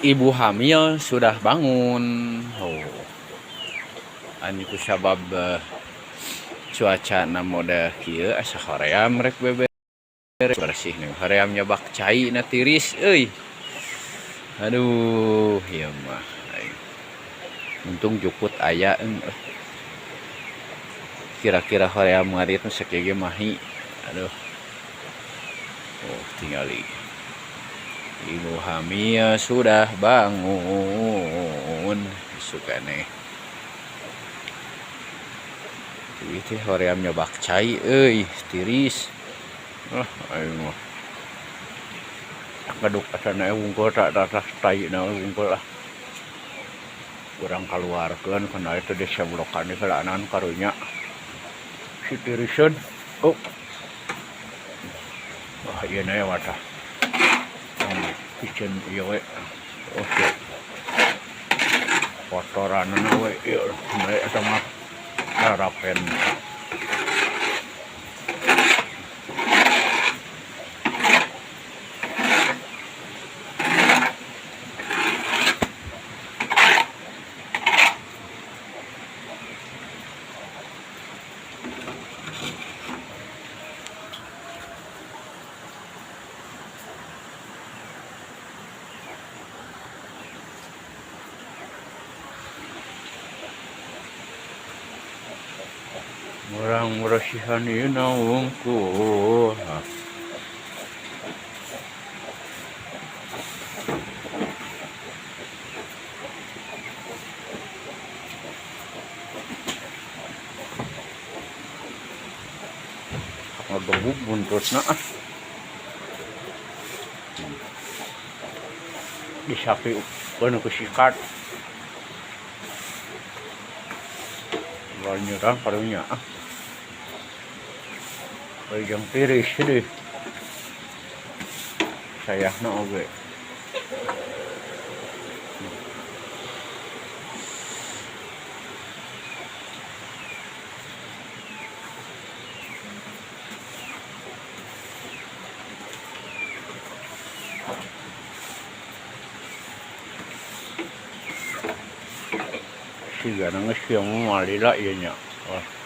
Ibu hamil sudah bangun. Oh. Anu kusabab cuaca na mode kieu asa hoream rek beberes bersih nih hoream nyabak cai na tiris euy. Aduh, ieu mah aing. Untung jukut aya kira-kira hoream ngarit nu sakieu ge mahi. Aduh. Oh, tingali. Ibu hamil sudah bangun. Sukane. Ieu teh hoream nyobak cai euy, tiris. Ah, aing mah. Ngaduk asana wungkul tak tatas tai na wungkul lah. Urang kaluarkeun kana itu diseblokan di heulaan karunya. Si tiriseun. Oh. Wah, ieu na watah. Kitchen ieu we. Oh, shit. Kotoranna we ieu eta mah harapen. Urang bersihan ieu wungkul. Ngagebug buntutna ah. Disapi ku sikat. Nyerang karunya ah. Jang tiris deh. Sayahna oge. Sigana geus kieu mah malila ieu nya. Wah.